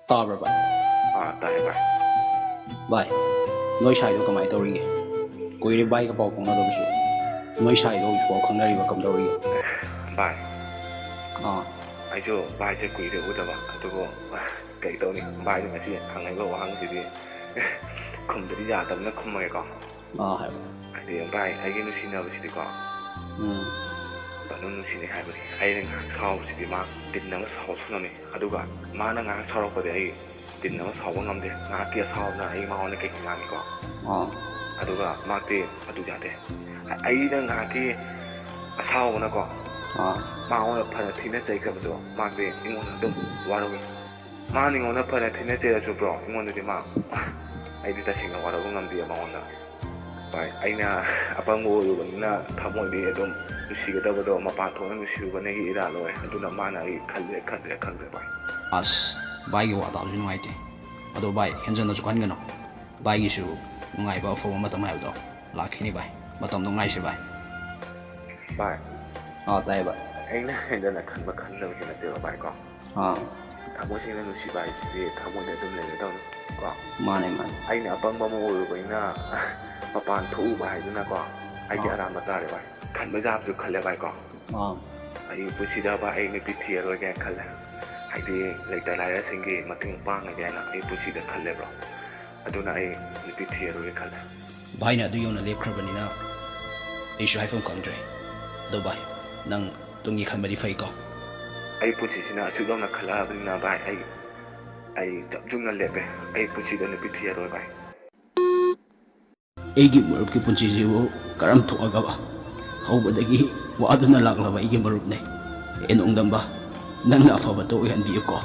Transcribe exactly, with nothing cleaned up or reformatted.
ꯇꯥꯕ꯭ꯔꯥ ꯚꯥꯏ? ꯑꯥ, ꯇꯥꯏ ꯚꯥꯏ꯫ ꯚꯥꯏ, ꯅꯣꯏ ꯁꯥꯏꯗꯣ ꯀꯃꯥꯏꯅ ꯇꯧꯔꯤꯒꯦ? ꯀꯨꯏꯔꯦ ꯚꯥꯏꯒ ꯄꯥꯎ ꯐꯥꯎꯅꯗꯕꯁꯨ꯫ ꯅꯣꯏ ꯁꯥꯏꯗꯣ ꯍꯧꯖꯤꯛꯐꯥꯎ ꯈꯪꯅꯔꯤꯕ ꯀꯝꯗꯧꯔꯤꯒꯦ? ꯚꯥꯏ, ꯑꯥ꯫ ꯑꯩꯁꯨ ꯚꯥꯏꯁꯦ ꯀꯨꯏꯔꯦ ꯎꯗꯕ, ꯑꯗꯨꯕꯨ ꯀꯩ ꯇꯧꯅꯤ, ꯚꯥꯏꯅ ꯉꯁꯤ ꯍꯪꯉꯛꯏꯕ ꯋꯥꯍꯪꯁꯤꯗꯤ ꯈꯨꯝꯗꯗꯤ ꯌꯥꯗꯕꯅꯤꯅ ꯈꯨꯝꯃꯒꯦꯀꯣ꯫ ꯑꯥ, ꯍꯥꯏꯔꯣ꯫ ꯍꯥꯏꯗꯤ ꯚꯥꯏ, ꯑꯩꯒꯤ ꯅꯨꯡꯁꯤꯅꯕꯁꯤꯗꯤꯀꯣ, ꯎꯝ꯫ ꯐꯖꯅ ꯅꯨꯡꯁꯤꯅꯩ ꯍꯥꯏꯕꯅꯤ꯫ ꯑꯩꯅ ꯉꯥꯏꯍꯥꯛ ꯁꯥꯎꯕꯁꯤꯗꯤ ꯃꯥ ꯇꯤꯟ ꯑꯃ ꯁꯥꯎꯕꯁꯨ ꯉꯝꯃꯤ, ꯑꯗꯨꯒ ꯃꯥꯅ ꯉꯥꯏꯍꯥꯛ ꯁꯥꯎꯔꯛꯄꯗꯤ ꯑꯩ ꯇꯤꯟ ꯑꯃ ꯁꯥꯎꯕ ꯉꯝꯗꯦ꯫ ꯉꯥꯏꯍꯥꯛꯀꯤ ꯑꯁꯥꯎꯕꯅ ꯑꯩ ꯃꯉꯣꯟꯗ ꯀꯩ ꯉꯥꯡꯉꯤꯀꯣ꯫ ꯑꯥ꯫ ꯑꯗꯨꯒ ꯃꯥꯗꯤ ꯑꯗꯨ ꯌꯥꯗꯦ꯫ ꯑꯩꯅ ꯉꯥꯏꯍꯥꯛꯀꯤ ꯑꯁꯥꯎꯕꯅꯀꯣ, ꯑꯥ꯫ ꯃꯉꯣꯟꯗ ꯐꯅ ꯊꯤꯅ ꯆꯩꯈ꯭ꯔꯕꯗꯣ, ꯃꯥꯗꯤ ꯑꯩꯉꯣꯟꯗ ꯑꯗꯨꯝ ꯋꯥꯔꯧꯏ꯫ ꯃꯥꯅ ꯑꯩꯉꯣꯟꯗ ꯐꯅ ꯊꯤꯅ ꯆꯩꯔꯁꯨ ꯕ꯭ꯔꯣ, ꯑꯩꯉꯣꯟꯗꯗꯤ ꯃꯥ, ꯑꯩꯗꯤ ꯇꯁꯦꯡꯅ ꯋꯥꯔꯧꯕ ꯉꯝꯗꯦ ꯃꯉꯣꯟꯗ꯫ ꯚꯥꯏ, ꯑꯩꯅ ꯑꯄꯪꯕ ꯑꯣꯏꯔꯨꯕꯅꯤꯅ ꯊꯃꯣꯏꯗꯤ ꯑꯗꯨꯝ ꯅꯨꯡꯁꯤꯒꯗꯕꯗꯣ ꯃꯄꯥꯟ ꯊꯣꯛꯅ ꯅꯨꯡꯁꯤꯔꯨꯕꯅ ꯑꯩꯒꯤ ꯏꯔꯥꯜ ꯑꯣꯏ꯫ ꯑꯗꯨꯅ ꯃꯥꯅ ꯑꯩ ꯈꯜꯂꯦ ꯈꯟꯗ꯭ꯔꯦ ꯈꯪꯗ꯭ꯔꯦ ꯚꯥꯏ꯫ ꯑꯁ, ꯚꯥꯏꯒꯤ ꯋꯥ ꯇꯥꯕꯁꯨ ꯅꯨꯡꯉꯥꯏꯇꯦ꯫ ꯑꯗꯣ ꯚꯥꯏ, ꯍꯦꯟꯖꯟꯅꯁꯨ ꯈꯟꯒꯅꯨ꯫ ꯚꯥꯏꯒꯤꯁꯨ ꯅꯨꯡꯉꯥꯏꯕ ꯑꯐꯕ ꯃꯇꯝ ꯍꯥꯏꯕꯗꯣ ꯂꯥꯛꯈꯤꯅꯤ ꯚꯥꯏ꯫ ꯃꯇꯝꯗꯣ ꯉꯥꯏꯁꯦ ꯚꯥꯏ꯫ ꯚꯥꯏ꯫ ꯑꯥ, ꯇꯥꯏ ꯚꯥꯏ꯫ ꯑꯩꯅ ꯍꯦꯟꯖꯟꯅ ꯈꯟꯕ ꯈꯟꯗꯕꯁꯨ ꯅꯠꯇꯦꯕ ꯚꯥꯏ ꯀꯣ꯫ ꯑꯥ꯫ ꯊꯃꯣꯏ ꯁꯦꯡꯅ ꯅꯨꯡꯁꯤꯕ ꯍꯥꯏꯕꯁꯤꯗꯤ ꯊꯃꯣꯏꯗ ꯑꯗꯨꯝ ꯂꯩꯒꯗꯧꯅꯤ ꯀꯣ꯫ ꯃꯥꯅꯦ, ꯃꯥꯅꯦ꯫ ꯑꯩꯅ ꯑꯄꯪꯕ ꯑꯃ ꯑꯣꯏꯔꯨꯕꯅꯤꯅ ꯃꯄꯥꯟ ꯊꯣꯛꯎꯕ ꯍꯥꯏꯗꯨꯅꯀꯣ, ꯑꯩꯒꯤ ꯑꯥ꯫ ꯑꯔꯥꯟꯕ ꯇꯥꯔꯦ ꯚꯥꯏ꯫ ꯈꯟꯕ ꯌꯥꯕꯁꯨ ꯈꯜꯂꯦ ꯚꯥꯏ ꯀꯣ꯫ ꯑꯥ꯫ ꯑꯩ ꯄꯨꯟꯁꯤꯗ ꯚꯥꯏ ꯑꯩ ꯅꯨꯄꯤ ꯊꯤꯔꯔꯣꯏꯒꯦꯅ ꯈꯜꯂꯦ꯫ ꯍꯥꯏꯗꯤ ꯂꯩꯇ ꯂꯥꯏꯔꯁꯤꯡꯒꯤ ꯃꯇꯦꯡ ꯄꯥꯡꯉꯒꯦꯅ ꯑꯩ ꯄꯨꯟꯁꯤꯗ ꯈꯜꯂꯦ ꯕ꯭ꯔꯣ꯫ ꯑꯗꯨꯅ ꯑꯩ ꯅꯨꯄꯤ ꯊꯤꯔꯔꯣꯏꯒꯦ ꯈꯜꯂꯦ꯫ ꯚꯥꯏꯅ ꯑꯗꯨ ꯌꯧꯅ ꯂꯦꯞꯈ꯭ꯔꯕꯅꯤꯅ ꯑꯩꯁꯨ ꯍꯥꯏꯐꯝ ꯈꯪꯗ꯭ꯔꯦ꯫ ꯑꯗꯣ ꯚꯥꯏ, ꯅꯪ ꯇꯨꯡꯒꯤ ꯈꯟꯕꯗꯤ ꯐꯩꯀꯣ? ꯑꯩ ꯄꯨꯟꯁꯤꯁꯤꯅ ꯑꯁꯨꯛ ꯌꯧꯅ ꯈꯜꯂꯛꯑꯕꯅꯤꯅ ꯚꯥꯏ, ꯑꯩ, ꯑꯩ ꯆꯞ ꯌꯨꯡꯅ ꯂꯦꯞꯄꯦ꯫ ꯑꯩ ꯄꯨꯟꯁꯤꯗ ꯅꯨꯄꯤ ꯊꯤꯔꯔꯣꯏ ꯚꯥꯏ꯫ ꯑꯩꯒꯤ ꯃꯔꯨꯞꯀꯤ ꯄꯨꯟꯁꯤꯁꯤꯕꯨ ꯀꯔꯝ ꯊꯣꯛꯑꯒꯕ? ꯍꯧꯕꯗꯒꯤ ꯋꯥꯗꯨꯅ ꯂꯥꯛꯂꯕ ꯑꯩꯒꯤ ꯃꯔꯨꯞꯅꯦ꯫ ꯑꯦ ꯅꯣꯡꯗꯝꯕ, ꯅꯪꯅ ꯑꯐꯕꯗꯣ ꯑꯣꯏꯍꯟꯕꯤꯌꯨꯀꯣ꯫